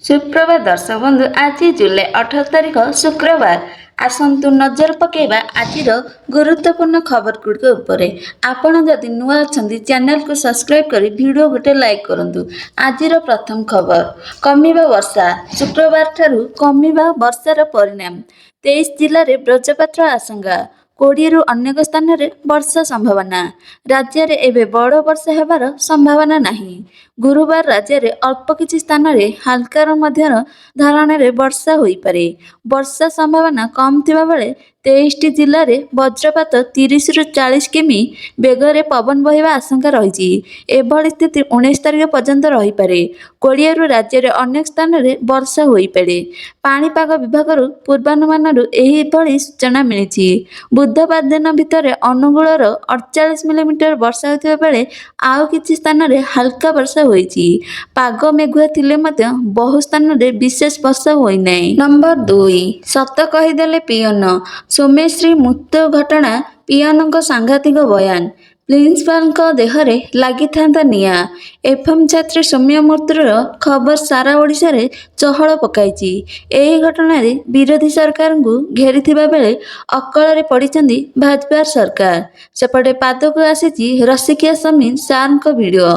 ସୁପ୍ରଭାତ ଦର୍ଶକ ବନ୍ଧୁ। ଆଜି ଜୁଲାଇ 18 ତାରିଖ, ଶୁକ୍ରବାର। ଆସନ୍ତୁ ନଜର ପକାଇବା ଆଜିର ଗୁରୁତ୍ୱପୂର୍ଣ୍ଣ ଖବର ଗୁଡ଼ିକ ଉପରେ। ଆପଣ ଯଦି ନୂଆ ଅଛନ୍ତି, ଚ୍ୟାନେଲକୁ ସବସ୍କ୍ରାଇବ୍ କରି ଭିଡ଼ିଓ ଗୋଟେ ଲାଇକ୍ କରନ୍ତୁ। ଆଜିର ପ୍ରଥମ ଖବର, କମିବ ବର୍ଷା। ଶୁକ୍ରବାର ଠାରୁ କମିବ ବର୍ଷାର ପରିମାଣ। 23 ଜିଲ୍ଲାରେ ବଜ୍ରପାତର ଆଶଙ୍କା। 20ରୁ ଅନେକ ସ୍ଥାନରେ ବର୍ଷା ସମ୍ଭାବନା। ରାଜ୍ୟରେ ଏବେ ବଡ଼ ବର୍ଷା ହେବାର ସମ୍ଭାବନା ନାହିଁ। ଗୁରୁବାର ରାଜ୍ୟରେ ଅଳ୍ପ କିଛି ସ୍ଥାନରେ ହାଲକାରୁ ମଧ୍ୟମ ଧରଣରେ ବର୍ଷା ହୋଇପାରେ। ବର୍ଷା ସମ୍ଭାବନା କମ୍ ଥିବା ବେଳେ 23ଟି ଜିଲ୍ଲାରେ ବଜ୍ରପାତ, 30ରୁ 40 କିମି ବେଗରେ ପବନ ବହିବା ଆଶଙ୍କା ରହିଛି। ଏଭଳି ସ୍ଥିତି 19 ତାରିଖ ପର୍ଯ୍ୟନ୍ତ ରହିପାରେ। 20ରୁ ରାଜ୍ୟରେ ଅନେକ ସ୍ଥାନରେ ବର୍ଷା ହୋଇପାରେ। ପାଣିପାଗ ବିଭାଗରୁ ପୂର୍ବାନୁମାନରୁ ଏହିଭଳି ସୂଚନା ମିଳିଛି। ବୁଧବାର ଦିନ ଭିତରେ ଅନୁଗୁଳର 48 ମିଲିମିଟର ବର୍ଷା ହୋଇଥିବା ବେଳେ ଆଉ କିଛି ସ୍ଥାନରେ ହାଲକା ବର୍ଷା ହୋଇଛି। ପାଗ ମେଘୁଆ ଥିଲେ ମଧ୍ୟ ବହୁ ସ୍ଥାନରେ ବିଶେଷ ବର୍ଷା ହୋଇନାହିଁ। ନମ୍ବର 2, ସତ କହିଦେଲେ ପିଅନ। ସୌମ୍ୟଶ୍ରୀ ମୃତ୍ୟୁ ଘଟଣା, ପିଅନଙ୍କ ସାଂଘାତିକ ବୟାନ। ପ୍ରିନ୍ସିପାଲଙ୍କ ଦେହରେ ଲାଗିଥାନ୍ତା ନିଆଁ। ଏଫ୍ଏମ୍ ଛାତ୍ରୀ ସୌମ୍ୟ ମୃତ୍ୟୁର ଖବର ସାରା ଓଡ଼ିଶାରେ ଚହଳ ପକାଇଛି। ଏହି ଘଟଣାରେ ବିରୋଧୀ ସରକାରଙ୍କୁ ଘେରିଥିବା ବେଳେ ଅକଳରେ ପଡ଼ିଛନ୍ତି ଭାଜପା ସରକାର। ସେପଟେ ପଦାକୁ ଆସିଛି ରସିକିଆ ସମୀର ସାର୍ଙ୍କ ଭିଡିଓ।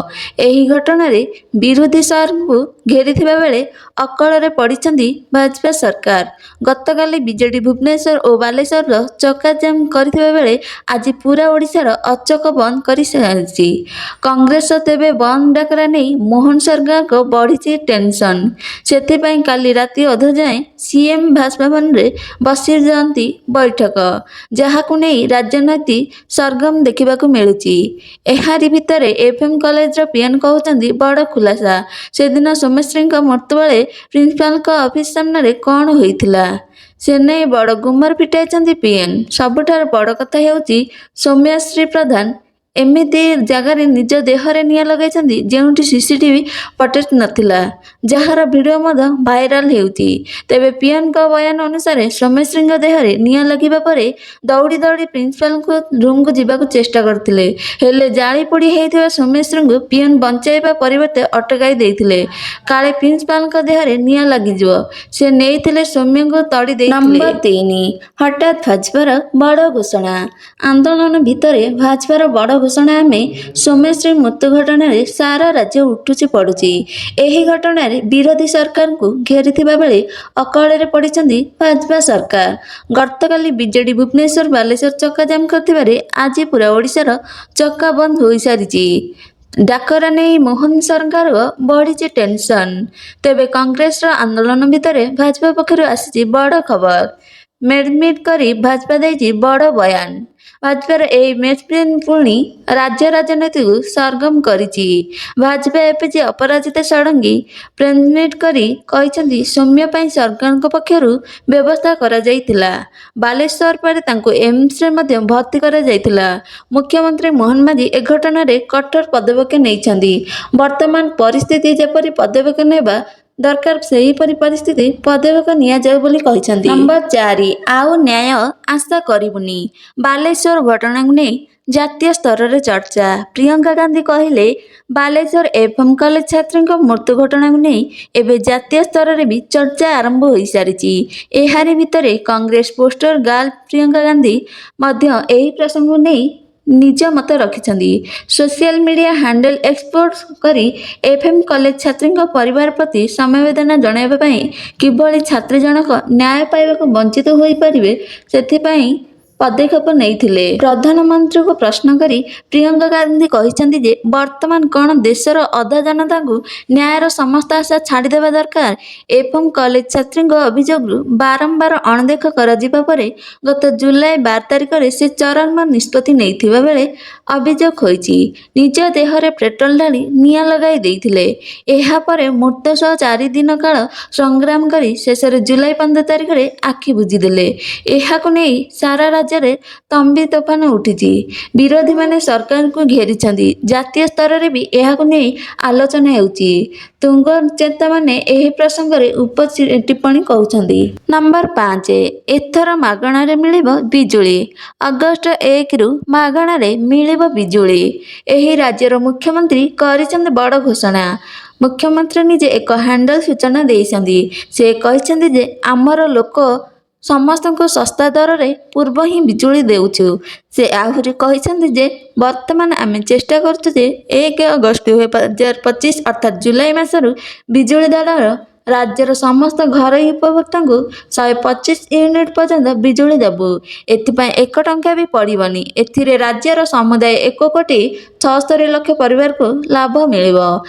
ଏହି ଘଟଣାରେ ବିରୋଧୀ ସରକାରଙ୍କୁ ଘେରିଥିବା ବେଳେ ଅକଳରେ ପଡ଼ିଛନ୍ତି ଭାଜପା ସରକାର। ଗତକାଲି ବିଜେଡି ଭୁବନେଶ୍ୱର ଓ ବାଲେଶ୍ୱରର ଚକାଜାମ୍ କରିଥିବା ବେଳେ ଆଜି ପୂରା ଓଡ଼ିଶାର ଅଚକ ବନ୍ଦ କରିସାରିଛି କଂଗ୍ରେସ। ତେବେ ବନ୍ଦ ଡାକରା ନେଇ ମୋହନ ସରକାରଙ୍କ ବଢ଼ିଛି ଟେନସନ୍। ସେଥିପାଇଁ କାଲି ରାତି ଅଧ ଯାଏଁ ସିଏମ୍ ବାସଭବନରେ ବସିଛନ୍ତି ବୈଠକ। ଯାହାକୁ ନେଇ ରାଜନୀତି ସରଗରମ ଦେଖିବାକୁ ମିଳୁଛି। ଏହାରି ଭିତରେ ଏଫ୍ଏମ୍ କଲେଜର ପିଅନ କହୁଛନ୍ତି ବଡ଼ ଖୁଲାସା। ସେଦିନ ସୌମ୍ୟଶ୍ରୀଙ୍କ ମୃତ୍ୟୁ ବେଳେ ପ୍ରିନ୍ସିପାଲଙ୍କ ଅଫିସ ସାମ୍ନାରେ କ'ଣ ହୋଇଥିଲା, ସେନେଇ ବଡ଼ ଗୁମର ଫିଟାଇଛନ୍ତି ପିଅନ। ସବୁଠାରୁ ବଡ଼ କଥା ହେଉଛି, ସୌମ୍ୟଶ୍ରୀ ପ୍ରଧାନ ଏମିତି ଜାଗାରେ ନିଜ ଦେହରେ ନିଆଁ ଲଗାଇଛନ୍ତି, ଯେଉଁଠି ସିସିଟିଭି ଫୁଟେଜ୍ ନଥିଲା, ଯାହାର ଭିଡିଓ ମଧ୍ୟ ଭାଇରାଲ ହେଉଛି। ତେବେ ପିଅନଙ୍କ ବୟାନ ଅନୁସାରେ, ସୌମ୍ୟଶ୍ରୀଙ୍କ ଦେହରେ ନିଆଁ ଲାଗିବା ପରେ ଦୌଡ଼ି ଦୌଡ଼ି ପ୍ରିନ୍ସିପାଲଙ୍କ ରୁମକୁ ଯିବାକୁ ଚେଷ୍ଟା କରିଥିଲେ। ହେଲେ ଜାଳି ପୋଡ଼ି ହେଉଥିବା ସୌମ୍ୟଶ୍ରୀଙ୍କୁ ପିଅନ ବଞ୍ଚାଇବା ପରିବର୍ତ୍ତେ ଅଟକାଇ ଦେଇଥିଲେ। କାଳେ ପ୍ରିନ୍ସିପାଲଙ୍କ ଦେହରେ ନିଆଁ ଲାଗିଯିବ, ସେ ନେଇଥିଲେ ସୌମ୍ୟଙ୍କୁ ତଡ଼ି ଦେଇଥିଲେ। ନମ୍ବର 3, ହଠାତ୍ ଭାଜପାର ବଡ଼ ଘୋଷଣା। ଆନ୍ଦୋଳନ ଭିତରେ ଭାଜପାର ବଡ଼ ଘୋଷଣା। ଆମେ ସୌମ୍ୟଶ୍ରୀ ମୃତ୍ୟୁ ଘଟଣାରେ ସାରା ରାଜ୍ୟ ଉଠୁଛି ପଡୁଛି। ଏହି ଘଟଣାରେ ବିରୋଧୀ ସରକାରଙ୍କୁ ଘେରିଥିବା ବେଳେ ଅକଳରେ ପଡ଼ିଛନ୍ତି ଭାଜପା ସରକାର। ଗତକାଲି ବିଜେଡି ଭୁବନେଶ୍ୱର, ବାଲେଶ୍ୱର ଚକାଜାମ୍ କରିଥିବାରେ ଆଜି ପୂରା ଓଡ଼ିଶାର ଚକା ବନ୍ଦ ହୋଇସାରିଛି। ଡାକରା ନେଇ ମୋହନ ସରକାରଙ୍କ ବଢ଼ିଛି ଟେନସନ୍। ତେବେ କଂଗ୍ରେସର ଆନ୍ଦୋଳନ ଭିତରେ ଭାଜପା ପକ୍ଷରୁ ଆସିଛି ବଡ଼ ଖବର। ପ୍ରେସମିଟ୍ କରି ଭାଜପା ଦେଇଛି ବଡ଼ ବୟାନ। ଭାଜପାର ଏହି ପ୍ରେସମିଟ୍ ପୁଣି ରାଜ୍ୟ ରାଜନୀତିକୁ ସରଗରମ କରିଛି। ଭାଜପା ଏପିଜି ଅପରାଜିତା ଷଡ଼ଙ୍ଗୀ ପ୍ରେସମିଟ୍ କରି କହିଛନ୍ତି, ସୌମ୍ୟ ପାଇଁ ସରକାରଙ୍କ ପକ୍ଷରୁ ବ୍ୟବସ୍ଥା କରାଯାଇଥିଲା। ବାଲେଶ୍ୱର ପରେ ତାଙ୍କୁ ଏମ୍ସରେ ମଧ୍ୟ ଭର୍ତ୍ତି କରାଯାଇଥିଲା। ମୁଖ୍ୟମନ୍ତ୍ରୀ ମୋହନ ମାଝୀ ଏ ଘଟଣାରେ କଠୋର ପଦକ୍ଷେପ ନେଇଛନ୍ତି। ବର୍ତ୍ତମାନ ପରିସ୍ଥିତି ଯେପରି ପଦକ୍ଷେପ ନେବା ଦରକାର, ସେହିପରି ପରିସ୍ଥିତି ପଦକ୍ଷେପ ନିଆଯାଉ ବୋଲି କହିଛନ୍ତି। ନମ୍ବର 4, ଆଉ ନ୍ୟାୟ ଆଶା କରିବୁନି। ବାଲେଶ୍ୱର ଘଟଣାକୁ ନେଇ ଜାତୀୟ ସ୍ତରରେ ଚର୍ଚ୍ଚା। ପ୍ରିୟଙ୍କା ଗାନ୍ଧୀ କହିଲେ, ବାଲେଶ୍ୱର ଏଫ୍ଏମ୍ କଲେଜ ଛାତ୍ରୀଙ୍କ ମୃତ୍ୟୁ ଘଟଣାକୁ ନେଇ ଏବେ ଜାତୀୟ ସ୍ତରରେ ବି ଚର୍ଚ୍ଚା ଆରମ୍ଭ ହୋଇସାରିଛି। ଏହାରି ଭିତରେ କଂଗ୍ରେସ ପୋଷ୍ଟର ଗାର୍ଲ ପ୍ରିୟଙ୍କା ଗାନ୍ଧୀ ମଧ୍ୟ ଏହି ପ୍ରସଙ୍ଗକୁ ନେଇ ନିଜ ମତ ରଖିଛନ୍ତି। ସୋସିଆଲ ମିଡିଆ ହ୍ୟାଣ୍ଡେଲ ଏକ୍ସରେ ପୋଷ୍ଟ କରି ଏଫ୍ଏମ୍ କଲେଜ ଛାତ୍ରୀଙ୍କ ପରିବାର ପ୍ରତି ସମବେଦନା ଜଣାଇବା ପାଇଁ କିଭଳି ଛାତ୍ରୀ ଜଣକ ନ୍ୟାୟ ପାଇବାକୁ ବଞ୍ଚିତ ହୋଇପାରିବେ, ସେଥିପାଇଁ ପଦକ୍ଷେପ ନେଇଥିଲେ। ପ୍ରଧାନମନ୍ତ୍ରୀଙ୍କୁ ପ୍ରଶ୍ନ କରି ପ୍ରିୟଙ୍କା ଗାନ୍ଧୀ କହିଛନ୍ତି ଯେ, ବର୍ତ୍ତମାନ କ'ଣ ଦେଶର ଅଧା ଜନତାଙ୍କୁ ନ୍ୟାୟର ସମସ୍ତ ଆଶା ଛାଡ଼ିଦେବା ଦରକାର? ଏଫ୍ଏମ୍ କଲେଜ ଛାତ୍ରୀଙ୍କ ଅଭିଯୋଗକୁ ବାରମ୍ବାର ଅଣଦେଖା କରାଯିବା ପରେ ଗତ ଜୁଲାଇ 12 ତାରିଖରେ ସେ ଚରମ ନିଷ୍ପତ୍ତି ନେଇଥିବା ବେଳେ ଅଭିଯୋଗ ହୋଇଛି। ନିଜ ଦେହରେ ପେଟ୍ରୋଲ ଢାଳି ନିଆଁ ଲଗାଇ ଦେଇଥିଲେ। ଏହାପରେ ମୃତ୍ୟୁ ସହ 4 ଦିନ କାଳ ସଂଗ୍ରାମ କରି ଶେଷରେ ଜୁଲାଇ 15 ତାରିଖରେ ଆଖି ବୁଜିଦେଲେ। ଏହାକୁ ନେଇ ସାରା ରାଜ୍ୟରେ ତମ୍ବି ତୋଫାନ ଉଠିଛି। ବିରୋଧୀମାନେ ସରକାରଙ୍କୁ ଘେରିଛନ୍ତି। ଜାତୀୟ ସ୍ତରରେ ବି ଏହାକୁ ନେଇ ଆଲୋଚନା ହେଉଛି। ତୁଙ୍ଗ ନେତାମାନେ ଏହି ପ୍ରସଙ୍ଗରେ ଉପ ଟିପ୍ପଣୀ କରୁଛନ୍ତି। ନମ୍ବର 5, ଏଥର ମାଗଣାରେ ମିଳିବ ବିଜୁଳି। ଅଗଷ୍ଟ 1ରୁ ମାଗଣାରେ ମିଳିବ ବିଜୁଳି। ଏହି ରାଜ୍ୟର ମୁଖ୍ୟମନ୍ତ୍ରୀ କରିଛନ୍ତି ବଡ଼ ଘୋଷଣା। ମୁଖ୍ୟମନ୍ତ୍ରୀ ନିଜେ ଏକ ହ୍ୟାଣ୍ଡଲ ସୂଚନା ଦେଇଛନ୍ତି। ସେ କହିଛନ୍ତି ଯେ, ଆମର ଲୋକ ସମସ୍ତଙ୍କୁ ଶସ୍ତା ଦରରେ ପୂର୍ବ ହିଁ ବିଜୁଳି ଦେଉଛୁ। ସେ ଆହୁରି କହିଛନ୍ତି ଯେ, ବର୍ତ୍ତମାନ ଆମେ ଚେଷ୍ଟା କରୁଛୁ ଯେ 1 ଅଗଷ୍ଟ 2025 ଅର୍ଥାତ୍ ଜୁଲାଇ ମାସରୁ ବିଜୁଳି ଦରର ରାଜ୍ୟର ସମସ୍ତ ଘରୋଇ ଉପଭୋକ୍ତାଙ୍କୁ 125 ୟୁନିଟ୍ ପର୍ଯ୍ୟନ୍ତ ବିଜୁଳି ଦେବୁ। ଏଥିପାଇଁ ଏକ ଟଙ୍କା ବି ପଡ଼ିବନି। ଏଥିରେ ରାଜ୍ୟର ସମୁଦାୟ 1 କୋଟି 76 ଲକ୍ଷ ପରିବାରକୁ ଲାଭ ମିଳିବ।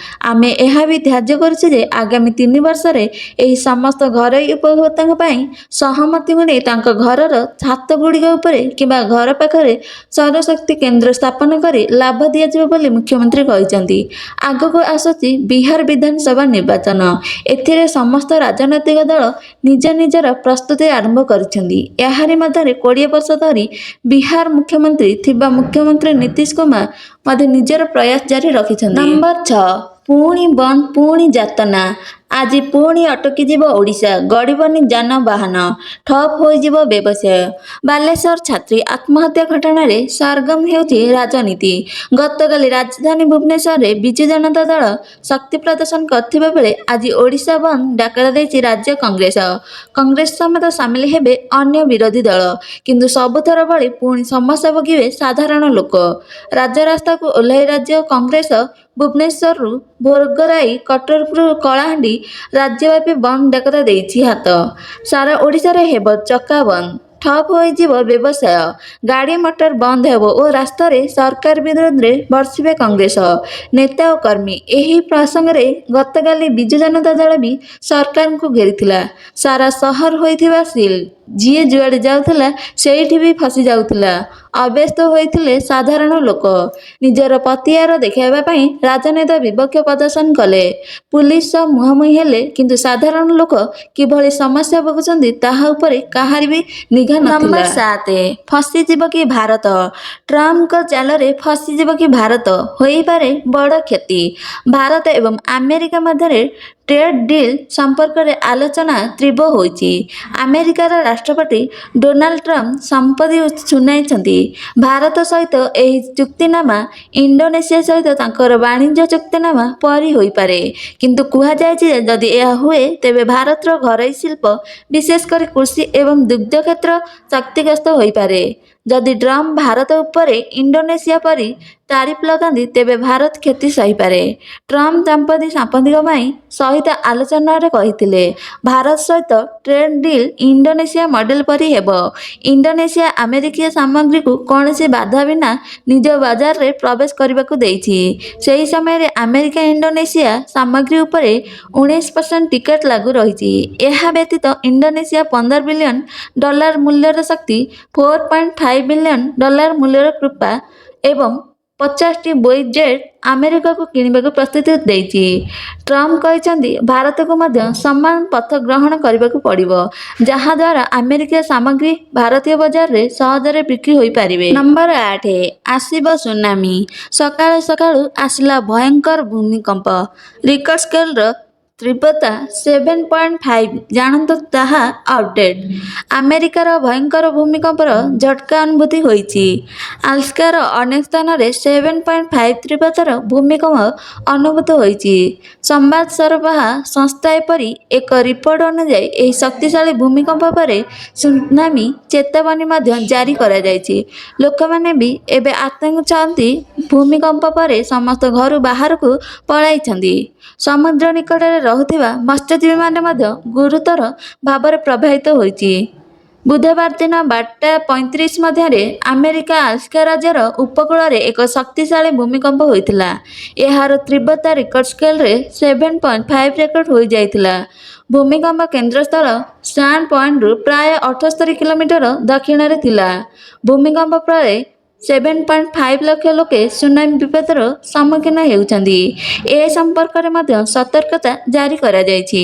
ଆମେ ଏହା ବି ଧାର୍ଯ୍ୟ କରୁଛୁ ଯେ ଆଗାମୀ 3 ବର୍ଷରେ ଏହି ସମସ୍ତ ଘରୋଇ ଉପଭୋକ୍ତାଙ୍କ ପାଇଁ ସହମତିକୁ ନେଇ ତାଙ୍କ ଘରର ଛାତଗୁଡ଼ିକ ଉପରେ କିମ୍ବା ଘର ପାଖରେ ସୌରଶକ୍ତି କେନ୍ଦ୍ର ସ୍ଥାପନ କରି ଲାଭ ଦିଆଯିବ ବୋଲି ମୁଖ୍ୟମନ୍ତ୍ରୀ କହିଛନ୍ତି। ଆଗକୁ ଆସୁଛି ବିହାର ବିଧାନସଭା ନିର୍ବାଚନ। ଏଥିରେ ସମସ୍ତ ରାଜନୈତିକ ଦଳ ନିଜ ନିଜର ପ୍ରସ୍ତୁତି ଆରମ୍ଭ କରିଛନ୍ତି। ଏହାରି ମଧ୍ୟରେ 20 ବର୍ଷ ଧରି ବିହାର ମୁଖ୍ୟମନ୍ତ୍ରୀ ଥିବା ମୁଖ୍ୟମନ୍ତ୍ରୀ ନୀତିଶ କୁମାର ମଧ୍ୟ ନିଜର ପ୍ରୟାସ ଜାରି ରଖିଛନ୍ତି। ନମ୍ବର 6, ପୁଣି ବନ୍ଦ, ପୁଣି ଯାତନା। ଆଜି ପୁଣି ଅଟକିଯିବ ଓଡ଼ିଶା। ଗଡ଼ିବନି ଯାନବାହନ, ଠପ୍ ହୋଇଯିବ ବ୍ୟବସାୟ। ବାଲେଶ୍ୱର ଛାତ୍ରୀ ଆତ୍ମହତ୍ୟା ଘଟଣାରେ ସରଗରମ ହେଉଛି ରାଜନୀତି। ଗତକାଲି ରାଜଧାନୀ ଭୁବନେଶ୍ୱରରେ ବିଜୁ ଜନତା ଦଳ ଶକ୍ତି ପ୍ରଦର୍ଶନ କରିଥିବା ବେଳେ ଆଜି ଓଡ଼ିଶା ବନ୍ଦ ଡାକରା ଦେଇଛି ରାଜ୍ୟ କଂଗ୍ରେସ। କଂଗ୍ରେସ ସମେତ ସାମିଲ ହେବେ ଅନ୍ୟ ବିରୋଧୀ ଦଳ। କିନ୍ତୁ ସବୁଥର ଭଳି ପୁଣି ସମସ୍ୟା ଭୋଗିବେ ସାଧାରଣ ଲୋକ। ରାଜରାସ୍ତାକୁ ଓହ୍ଲାଇ ରାଜ୍ୟ କଂଗ୍ରେସ ଭୁବନେଶ୍ୱରରୁ ଭୋଗରାଇ, କଟକରୁ କଳାହାଣ୍ଡି ରାଜ୍ୟବ୍ୟାପୀ ବନ୍ଦ ଡାକରା ଦେଇଛି ହାତ। ସାରା ଓଡ଼ିଶାରେ ହେବ ଚକା ବନ୍ଦ। ଠପ୍ ହୋଇଯିବ ବ୍ୟବସାୟ। ଗାଡ଼ି ମଟର ବନ୍ଦ ହେବ ଓ ରାସ୍ତାରେ ସରକାର ବିରୋଧରେ ବର୍ଷିବେ କଂଗ୍ରେସ ନେତା ଓ କର୍ମୀ। ଏହି ପ୍ରସଙ୍ଗରେ ଗତକାଲି ବିଜୁ ଜନତା ଦଳ ବି ସରକାରଙ୍କୁ ଘେରିଥିଲା। ସାରା ସହର ହୋଇଥିବା ସିଲ୍। ଯିଏ ଯୁଆଡ଼େ ଯାଉଥିଲା, ସେଇଠି ବି ଫସି ଯାଉଥିଲା। ଅବ୍ୟସ୍ତ ହୋଇଥିଲେ ସାଧାରଣ ଲୋକ। ନିଜର ପତିଆର ଦେଖାଇବା ପାଇଁ ରାଜନେତା ବିପକ୍ଷ ପ୍ରଦର୍ଶନ କଲେ। ପୁଲିସ ସହ ମୁହାଁମୁହିଁ ହେଲେ। କିନ୍ତୁ ସାଧାରଣ ଲୋକ କିଭଳି ସମସ୍ୟା ଭୋଗୁଛନ୍ତି, ତାହା ଉପରେ କାହାରି ବି ନିଘା ନଥିଲା। ନମ୍ବର 7, ଫସିଯିବ କି ଭାରତ? ଟ୍ରମ୍ପଙ୍କ ଜାଲରେ ଫସିଯିବ କି ଭାରତ? ହୋଇପାରେ ବଡ଼ କ୍ଷତି। ଭାରତ ଏବଂ ଆମେରିକା ମଧ୍ୟରେ ଟ୍ରେଡ୍ ଡିଲ୍ ସମ୍ପର୍କରେ ଆଲୋଚନା ତୀବ୍ର ହୋଇଛି। ଆମେରିକାର ରାଷ୍ଟ୍ରପତି ଡୋନାଲ୍ଡ ଟ୍ରମ୍ପ ସମ୍ପତ୍ତି ଶୁଣାଇଛନ୍ତି। ଭାରତ ସହିତ ଏହି ଚୁକ୍ତିନାମା ଇଣ୍ଡୋନେସିଆ ସହିତ ତାଙ୍କର ବାଣିଜ୍ୟ ଚୁକ୍ତିନାମା ପରି ହୋଇପାରେ। କିନ୍ତୁ କୁହାଯାଇଛି ଯେ ଯଦି ଏହା ହୁଏ, ତେବେ ଭାରତର ଘରୋଇ ଶିଳ୍ପ, ବିଶେଷ କରି କୃଷି ଏବଂ ଦୁଗ୍ଧ କ୍ଷେତ୍ର କ୍ଷତିଗ୍ରସ୍ତ ହୋଇପାରେ। ଯଦି ଟ୍ରମ୍ପ ଭାରତ ଉପରେ ଇଣ୍ଡୋନେସିଆ ପରି ଟାରିଫ ଲଗାନ୍ତି, ତେବେ ଭାରତ କ୍ଷତି ସହିପାରେ। ଟ୍ରମ୍ପ ସମ୍ପ୍ରତି ସାମ୍ବାଦିକଙ୍କ ସହିତ ଆଲୋଚନାରେ କହିଥିଲେ, ଭାରତ ସହିତ ଟ୍ରେଡ୍ ଡିଲ୍ ଇଣ୍ଡୋନେସିଆ ମଡେଲ ପରି ହେବ। ଇଣ୍ଡୋନେସିଆ ଆମେରିକୀୟ ସାମଗ୍ରୀକୁ କୌଣସି ବାଧା ବିନା ନିଜ ବଜାରରେ ପ୍ରବେଶ କରିବାକୁ ଦେଇଛି। ସେହି ସମୟରେ ଆମେରିକା ଇଣ୍ଡୋନେସିଆ ସାମଗ୍ରୀ ଉପରେ 19% ଟିକସ ଲାଗୁ ରହିଛି। ଏହା ବ୍ୟତୀତ ଇଣ୍ଡୋନେସିଆ 15 ବିଲିୟନ ଡଲାର ମୂଲ୍ୟର ଶକ୍ତି, 4.5 ବିଲିୟନ ଡଲାର ମୂଲ୍ୟର କପା ଏବଂ 50ଟି ବୋଇଙ୍ଗ ଜେଟ୍ ଆମେରିକାକୁ କିଣିବାକୁ ପ୍ରସ୍ତୁତି ଦେଇଛି। ଟ୍ରମ୍ପ କହିଛନ୍ତି, ଭାରତକୁ ମଧ୍ୟ ସମାନ ପଥ ଗ୍ରହଣ କରିବାକୁ ପଡ଼ିବ, ଯାହାଦ୍ୱାରା ଆମେରିକୀୟ ସାମଗ୍ରୀ ଭାରତୀୟ ବଜାରରେ ସହଜରେ ବିକ୍ରି ହୋଇପାରିବେ। ନମ୍ବର 8, ଆସିବ ସୁନାମି। ସକାଳୁ ସକାଳୁ ଆସିଲା ଭୟଙ୍କର ଭୂମିକମ୍ପ। ରିକ୍ଟର ସ୍କେଲର ତୀବ୍ରତା 7.5, ଜାଣନ୍ତୁ ତାହା ଅପଡେଟ୍। ଆମେରିକାର ଭୟଙ୍କର ଭୂମିକମ୍ପର ଝଟକା ଅନୁଭୂତି ହୋଇଛି। ଆଲାସ୍କାର ଅନେକ ସ୍ଥାନରେ 7.5 ତୀବ୍ରତାର ଭୂମିକମ୍ପ ଅନୁଭୂତ ହୋଇଛି। ସମ୍ବାଦ ସରବରାହ ସଂସ୍ଥା ଏପରି ଏକ ରିପୋର୍ଟ ଅନୁଯାୟୀ, ଏହି ଶକ୍ତିଶାଳୀ ଭୂମିକମ୍ପ ପରେ ସୁନାମି ଚେତାବନୀ ମଧ୍ୟ ଜାରି କରାଯାଇଛି। ଲୋକମାନେ ବି ଏବେ ଆତଙ୍କିତ। ଭୂମିକମ୍ପ ପରେ ସମସ୍ତ ଘରୁ ବାହାରକୁ ପଳାଇଛନ୍ତି। ସମୁଦ୍ର ନିକଟରେ ରହୁଥିବା ମତ୍ସ୍ୟଜୀବୀମାନେ ମଧ୍ୟ ଗୁରୁତର ଭାବରେ ପ୍ରଭାବିତ ହୋଇଛି। ବୁଧବାର ଦିନ 12:35 ମଧ୍ୟରେ ଆମେରିକା ଆଲାସ୍କା ରାଜ୍ୟର ଉପକୂଳରେ ଏକ ଶକ୍ତିଶାଳୀ ଭୂମିକମ୍ପ ହୋଇଥିଲା। ଏହାର ତୀବ୍ରତା ରିକ୍ଟର ସ୍କେଲରେ 7.5 ରେକର୍ଡ ହୋଇଯାଇଥିଲା। ଭୂମିକମ୍ପ କେନ୍ଦ୍ରସ୍ଥଳ ସାଣ୍ଡ ପଏଣ୍ଟରୁ ପ୍ରାୟ 78 କିଲୋମିଟର ଦକ୍ଷିଣରେ ଥିଲା। ଭୂମିକମ୍ପ ପରେ 7.5 ଲକ୍ଷ ଲୋକେ ସୁନାମି ବିପଦର ସମ୍ମୁଖୀନ ହେଉଛନ୍ତି। ଏ ସମ୍ପର୍କରେ ମଧ୍ୟ ସତର୍କତା ଜାରି କରାଯାଇଛି।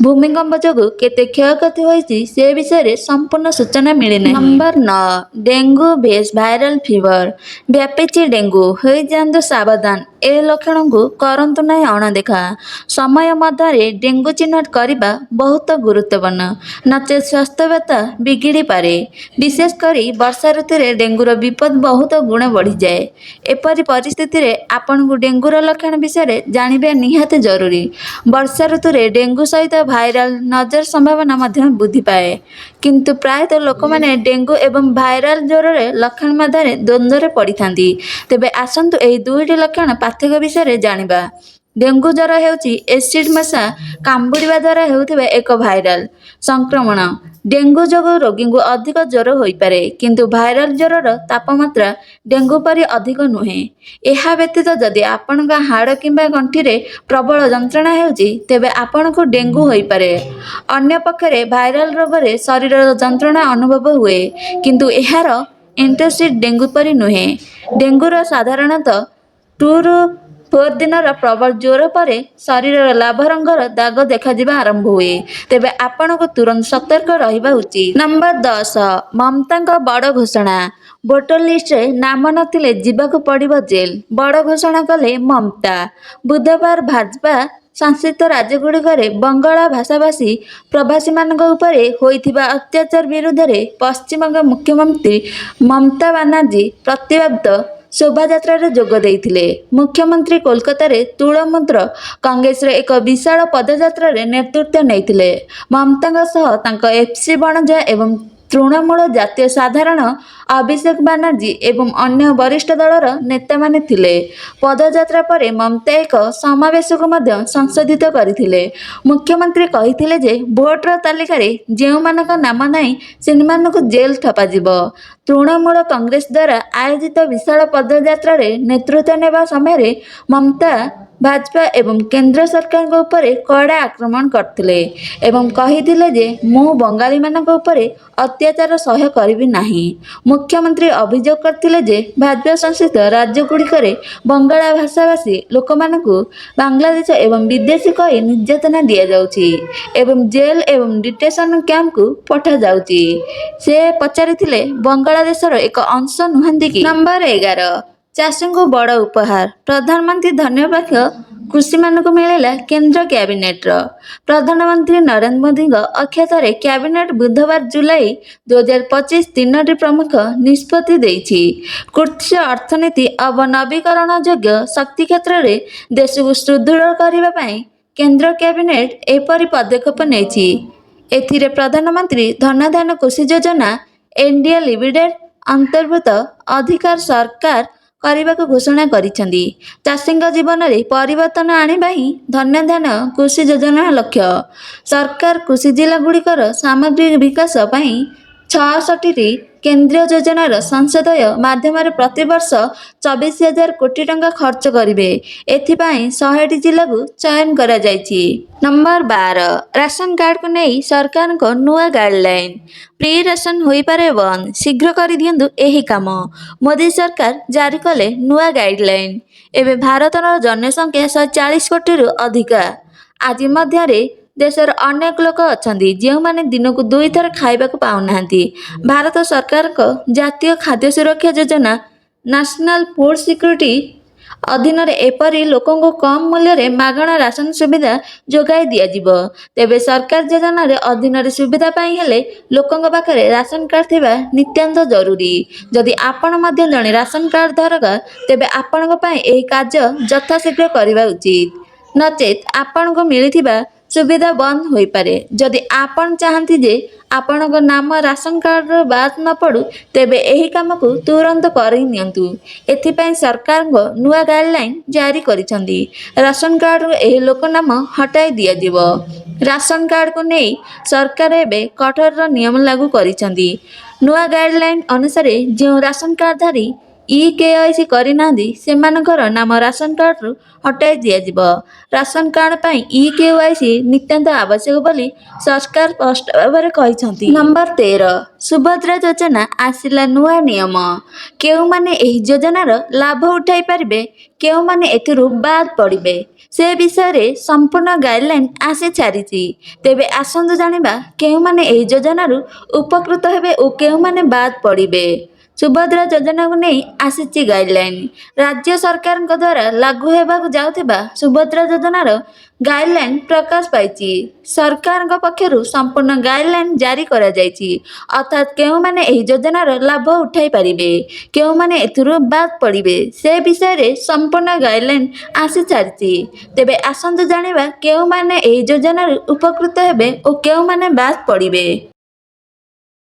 ଭୂମିକମ୍ପ ଯୋଗୁଁ କେତେ କ୍ଷୟକ୍ଷତି ହୋଇଛି, ସେ ବିଷୟରେ ସମ୍ପୂର୍ଣ୍ଣ ସୂଚନା ମିଳିନାହିଁ। Number 9, dengue vs viral fever. ବ୍ୟାପିଛି ଡେଙ୍ଗୁ, ହୋଇଯାଆନ୍ତୁ ସାବଧାନ। ଏ ଲକ୍ଷଣକୁ କରନ୍ତୁ ନାହିଁ ଅଣଦେଖା। ସମୟ ମଧ୍ୟରେ ଡେଙ୍ଗୁ ଚିହ୍ନଟ କରିବା ବହୁତ ଗୁରୁତ୍ୱପୂର୍ଣ୍ଣ, ନଚେତ୍ ସ୍ୱାସ୍ଥ୍ୟାବସ୍ଥା ବିଗିଡ଼ିପାରେ। ବିଶେଷ କରି ବର୍ଷା ଋତୁରେ ଡେଙ୍ଗୁର ବିପଦ ବହୁତ ଗୁଣ ବଢ଼ିଯାଏ। ଏପରି ପରିସ୍ଥିତିରେ ଆପଣଙ୍କୁ ଡେଙ୍ଗୁର ଲକ୍ଷଣ ବିଷୟରେ ଜାଣିବା ନିହାତି ଜରୁରୀ। ବର୍ଷା ଋତୁରେ ଡେଙ୍ଗୁ ସହିତ ଭାଇରାଲ ଜ୍ୱରର ସମ୍ଭାବନା ମଧ୍ୟ ବୃଦ୍ଧି ପାଏ। କିନ୍ତୁ ପ୍ରାୟତଃ ଲୋକମାନେ ଡେଙ୍ଗୁ ଏବଂ ଭାଇରାଲ ଜ୍ୱରର ଲକ୍ଷଣ ମଧ୍ୟରେ ଦ୍ୱନ୍ଦ୍ୱରେ ପଡ଼ିଥାନ୍ତି। ତେବେ ଆସନ୍ତୁ ଏହି ଦୁଇଟି ଲକ୍ଷଣ ପାର୍ଥକ୍ୟ ବିଷୟରେ ଜାଣିବା। ଡେଙ୍ଗୁ ଜ୍ୱର ହେଉଛି ଏଡିସ୍ ମଶା କାମୁଡ଼ିବା ଦ୍ୱାରା ହେଉଥିବା ଏକ ଭାଇରାଲ ସଂକ୍ରମଣ। ଡେଙ୍ଗୁ ଯୋଗୁଁ ରୋଗୀଙ୍କୁ ଅଧିକ ଜ୍ୱର ହୋଇପାରେ, କିନ୍ତୁ ଭାଇରାଲ ଜ୍ୱରର ତାପମାତ୍ରା ଡେଙ୍ଗୁ ପରି ଅଧିକ ନୁହେଁ। ଏହା ବ୍ୟତୀତ ଯଦି ଆପଣଙ୍କ ହାଡ଼ କିମ୍ବା ଗଣ୍ଠିରେ ପ୍ରବଳ ଯନ୍ତ୍ରଣା ହେଉଛି, ତେବେ ଆପଣଙ୍କୁ ଡେଙ୍ଗୁ ହୋଇପାରେ। ଅନ୍ୟପକ୍ଷରେ ଭାଇରାଲ ରୋଗରେ ଶରୀରର ଯନ୍ତ୍ରଣା ଅନୁଭବ ହୁଏ, କିନ୍ତୁ ଏହାର ଇଣ୍ଟେନ୍ସିଟି ଡେଙ୍ଗୁ ପରି ନୁହେଁ। ଡେଙ୍ଗୁର ସାଧାରଣତଃ 2ରୁ 4 ଦିନର ପ୍ରବଳ ଜ୍ୱର ପରେ ଶରୀରରେ ଲାଭ ରଙ୍ଗର ଦାଗ ଦେଖାଯିବା ଆରମ୍ଭ ହୁଏ। ତେବେ ଆପଣଙ୍କୁ ତୁରନ୍ତ ସତର୍କ ରହିବା ଉଚିତ। ନମ୍ବର 10, ମମତାଙ୍କ ବଡ଼ ଘୋଷଣା। ଭୋଟର ଲିଷ୍ଟରେ ନାମ ନଥିଲେ ଯିବାକୁ ପଡ଼ିବ ଜେଲ୍, ବଡ଼ ଘୋଷଣା କଲେ ମମତା। ବୁଧବାର ଭାଜପା ଶାସିତ ରାଜ୍ୟଗୁଡ଼ିକରେ ବଙ୍ଗଳା ଭାଷାଭାଷୀ ପ୍ରବାସୀମାନଙ୍କ ଉପରେ ହୋଇଥିବା ଅତ୍ୟାଚାର ବିରୁଦ୍ଧରେ ପଶ୍ଚିମବଙ୍ଗ ମୁଖ୍ୟମନ୍ତ୍ରୀ ମମତା ବାନାର୍ଜୀ ପ୍ରତିବାଦ ଶୋଭାଯାତ୍ରାରେ ଯୋଗ ଦେଇଥିଲେ। ମୁଖ୍ୟମନ୍ତ୍ରୀ କୋଲକାତାରେ ତୃଣମୂଳ କଂଗ୍ରେସର ଏକ ବିଶାଳ ପଦଯାତ୍ରାରେ ନେତୃତ୍ୱ ନେଇଥିଲେ। ମମତାଙ୍କ ସହ ତାଙ୍କ ଏଫ୍ସି ବଣଜା ଏବଂ ତୃଣମୂଳ ଜାତୀୟ ସାଧାରଣ ଅଭିଷେକ ବାନାର୍ଜୀ ଏବଂ ଅନ୍ୟ ବରିଷ୍ଠ ଦଳର ନେତାମାନେ ଥିଲେ। ପଦଯାତ୍ରା ପରେ ମମତା ଏକ ସମାବେଶକୁ ମଧ୍ୟ ସମ୍ବୋଧିତ କରିଥିଲେ। ମୁଖ୍ୟମନ୍ତ୍ରୀ କହିଥିଲେ ଯେ ଭୋଟର ତାଲିକାରେ ଯେଉଁମାନଙ୍କ ନାମ ନାହିଁ, ସେମାନଙ୍କୁ ଜେଲ୍ ପଠାଯିବ। ତୃଣମୂଳ କଂଗ୍ରେସ ଦ୍ୱାରା ଆୟୋଜିତ ବିଶାଳ ପଦଯାତ୍ରାରେ ନେତୃତ୍ୱ ନେବା ସମୟରେ ମମତା ଭାଜପା ଏବଂ କେନ୍ଦ୍ର ସରକାରଙ୍କ ଉପରେ କଡ଼ା ଆକ୍ରମଣ କରିଥିଲେ ଏବଂ କହିଥିଲେ ଯେ ମୁଁ ବଙ୍ଗାଳୀମାନଙ୍କ ଉପରେ ଅତ୍ୟାଚାର ସହ୍ୟ କରିବି ନାହିଁ। ମୁଖ୍ୟମନ୍ତ୍ରୀ ଅଭିଯୋଗ କରିଥିଲେ ଯେ ଭାଜପା ଶାସିତ ରାଜ୍ୟଗୁଡ଼ିକରେ ବଙ୍ଗଳା ଭାଷାଭାଷୀ ଲୋକମାନଙ୍କୁ ବାଂଲାଦେଶ ଏବଂ ବିଦେଶୀ କହି ନିର୍ଯାତନା ଦିଆଯାଉଛି ଏବଂ ଜେଲ୍ ଏବଂ ଡିଟେନସନ୍ କ୍ୟାମ୍ପକୁ ପଠାଯାଉଛି। ସେ ପଚାରିଥିଲେ, ବଙ୍ଗଳା ଦେଶର ଏକ ଅଂଶ ନୁହନ୍ତି କି? ନମ୍ବର 11, ଚାଷୀଙ୍କୁ ବଡ଼ ଉପହାର। ପ୍ରଧାନମନ୍ତ୍ରୀ ଧନ୍ୟବାଦ କୃଷିମାନଙ୍କୁ ମିଳିଲା କେନ୍ଦ୍ର କ୍ୟାବିନେଟର। ପ୍ରଧାନମନ୍ତ୍ରୀ ନରେନ୍ଦ୍ର ମୋଦିଙ୍କ ଅଧ୍ୟକ୍ଷତାରେ କ୍ୟାବିନେଟ ବୁଧବାର ଜୁଲାଇ 2025 ତିନୋଟି ପ୍ରମୁଖ ନିଷ୍ପତ୍ତି ଦେଇଛି। କୃଷି ଅର୍ଥନୀତି ଏବଂ ନବୀକରଣ ଯୋଗ୍ୟ ଶକ୍ତି କ୍ଷେତ୍ରରେ ଦେଶକୁ ସୁଦୃଢ଼ କରିବା ପାଇଁ କେନ୍ଦ୍ର କ୍ୟାବିନେଟ ଏପରି ପଦକ୍ଷେପ ନେଇଛି। ଏଥିରେ ପ୍ରଧାନମନ୍ତ୍ରୀ ଧନଧାନ୍ୟ କୃଷି ଯୋଜନା ଇଣ୍ଡିଆ ଲିମିଟେଡ୍ ଅନ୍ତର୍ଭୁକ୍ତ ଅଧିକାର ସରକାର କରିବାକୁ ଘୋଷଣା କରିଛନ୍ତି। ଚାଷୀଙ୍କ ଜୀବନରେ ପରିବର୍ତ୍ତନ ଆଣିବା ହିଁ ଧନଧାନ୍ୟ କୃଷି ଯୋଜନାର ଲକ୍ଷ୍ୟ। ସରକାର କୃଷି ଜିଲ୍ଲାଗୁଡ଼ିକର ସାମଗ୍ରିକ ବିକାଶ ପାଇଁ 66ଟି କେନ୍ଦ୍ରୀୟ ଯୋଜନାର ସଂଶୋଧନ ମାଧ୍ୟମରେ ପ୍ରତିବର୍ଷ 24,000 କୋଟି ଟଙ୍କା ଖର୍ଚ୍ଚ କରିବେ। ଏଥିପାଇଁ 100ଟି ଜିଲ୍ଲାକୁ ଚୟନ କରାଯାଇଛି। ନମ୍ବର 12, ରାସନ କାର୍ଡକୁ ନେଇ ସରକାରଙ୍କ ନୂଆ ଗାଇଡଲାଇନ। ଫ୍ରି ରାସନ ହୋଇପାରେ ବନ୍ଦ, ଶୀଘ୍ର କରିଦିଅନ୍ତୁ ଏହି କାମ, ମୋଦି ସରକାର ଜାରି କଲେ ନୂଆ ଗାଇଡଲାଇନ। ଏବେ ଭାରତର ଜନସଂଖ୍ୟା 140 କୋଟିରୁ ଅଧିକା। ଆଜି ମଧ୍ୟରେ ଦେଶର ଅନେକ ଲୋକ ଅଛନ୍ତି, ଯେଉଁମାନେ ଦିନକୁ ଦୁଇଥର ଖାଇବାକୁ ପାଉନାହାନ୍ତି। ଭାରତ ସରକାରଙ୍କ ଜାତୀୟ ଖାଦ୍ୟ ସୁରକ୍ଷା ଯୋଜନା, ନ୍ୟାସନାଲ ଫୁଡ ସିକ୍ୟୁରିଟି ଅଧୀନରେ ଏପରି ଲୋକଙ୍କୁ କମ୍ ମୂଲ୍ୟରେ ମାଗଣା ରାସନ ସୁବିଧା ଯୋଗାଇ ଦିଆଯିବ। ତେବେ ସରକାର ଯୋଜନାର ଅଧୀନରେ ସୁବିଧା ପାଇଁ ହେଲେ ଲୋକଙ୍କ ପାଖରେ ରାସନ କାର୍ଡ ଥିବା ନିତାନ୍ତ ଜରୁରୀ। ଯଦି ଆପଣ ମଧ୍ୟ ଜଣେ ରାସନ କାର୍ଡ ଧାରକ, ତେବେ ଆପଣଙ୍କ ପାଇଁ ଏହି କାର୍ଯ୍ୟ ଯଥାଶୀଘ୍ର କରିବା ଉଚିତ। ନଚେତ୍ ଆପଣଙ୍କୁ ମିଳିଥିବା ସୁବିଧା ବନ୍ଦ ହୋଇପାରେ। ଯଦି ଆପଣ ଚାହାନ୍ତି ଯେ ଆପଣଙ୍କ ନାମ ରାସନ କାର୍ଡରୁ ବାଦ ନ ପଡ଼ୁ, ତେବେ ଏହି କାମକୁ ତୁରନ୍ତ କରିନିଅନ୍ତୁ। ଏଥିପାଇଁ ସରକାରଙ୍କ ନୂଆ ଗାଇଡଲାଇନ ଜାରି କରିଛନ୍ତି। ରାସନ କାର୍ଡରୁ ଏହି ଲୋକ ନାମ ହଟାଇ ଦିଆଯିବ। ରାସନ କାର୍ଡକୁ ନେଇ ସରକାର ଏବେ କଠୋର ନିୟମ ଲାଗୁ କରିଛନ୍ତି। ନୂଆ ଗାଇଡଲାଇନ ଅନୁସାରେ ଯେଉଁ ରାସନ କାର୍ଡଧାରୀ ଇ-କେୱାଇସି କରିନାହାନ୍ତି, ସେମାନଙ୍କର ନାମ ରାସନ କାର୍ଡରୁ ହଟାଇ ଦିଆଯିବ। ରାସନ କାର୍ଡ ପାଇଁ ଇ-କେୱାଇସି ନିତାନ୍ତ ଆବଶ୍ୟକ ବୋଲି ସରକାର ସ୍ପଷ୍ଟ ଭାବରେ କହିଛନ୍ତି। ନମ୍ବର 13, ସୁଭଦ୍ରା ଯୋଜନା ଆସିଲା ନୂଆ ନିୟମ। କେଉଁମାନେ ଏହି ଯୋଜନାର ଲାଭ ଉଠାଇ ପାରିବେ, କେଉଁମାନେ ଏଥିରୁ ବାଦ ପଡ଼ିବେ, ସେ ବିଷୟରେ ସମ୍ପୂର୍ଣ୍ଣ ଗାଇଡଲାଇନ ଆସି ସାରିଛି। ତେବେ ଆସନ୍ତୁ ଜାଣିବା କେଉଁମାନେ ଏହି ଯୋଜନାରୁ ଉପକୃତ ହେବେ ଓ କେଉଁମାନେ ବାଦ ପଡ଼ିବେ। ସୁଭଦ୍ରା ଯୋଜନାକୁ ନେଇ ଆସିଛି ଗାଇଡଲାଇନ୍। ରାଜ୍ୟ ସରକାରଙ୍କ ଦ୍ୱାରା ଲାଗୁ ହେବାକୁ ଯାଉଥିବା ସୁଭଦ୍ରା ଯୋଜନାର ଗାଇଡଲାଇନ୍ ପ୍ରକାଶ ପାଇଛି। ସରକାରଙ୍କ ପକ୍ଷରୁ ସମ୍ପୂର୍ଣ୍ଣ ଗାଇଡଲାଇନ୍ ଜାରି କରାଯାଇଛି। ଅର୍ଥାତ୍ କେଉଁମାନେ ଏହି ଯୋଜନାର ଲାଭ ଉଠାଇ ପାରିବେ, କେଉଁମାନେ ଏଥିରୁ ବାଦ୍ ପଡ଼ିବେ, ସେ ବିଷୟରେ ସମ୍ପୂର୍ଣ୍ଣ ଗାଇଡଲାଇନ୍ ଆସିସାରିଛି। ତେବେ ଆସନ୍ତୁ ଜାଣିବା କେଉଁମାନେ ଏହି ଯୋଜନାରୁ ଉପକୃତ ହେବେ ଓ କେଉଁମାନେ ବାଦ୍ ପଡ଼ିବେ।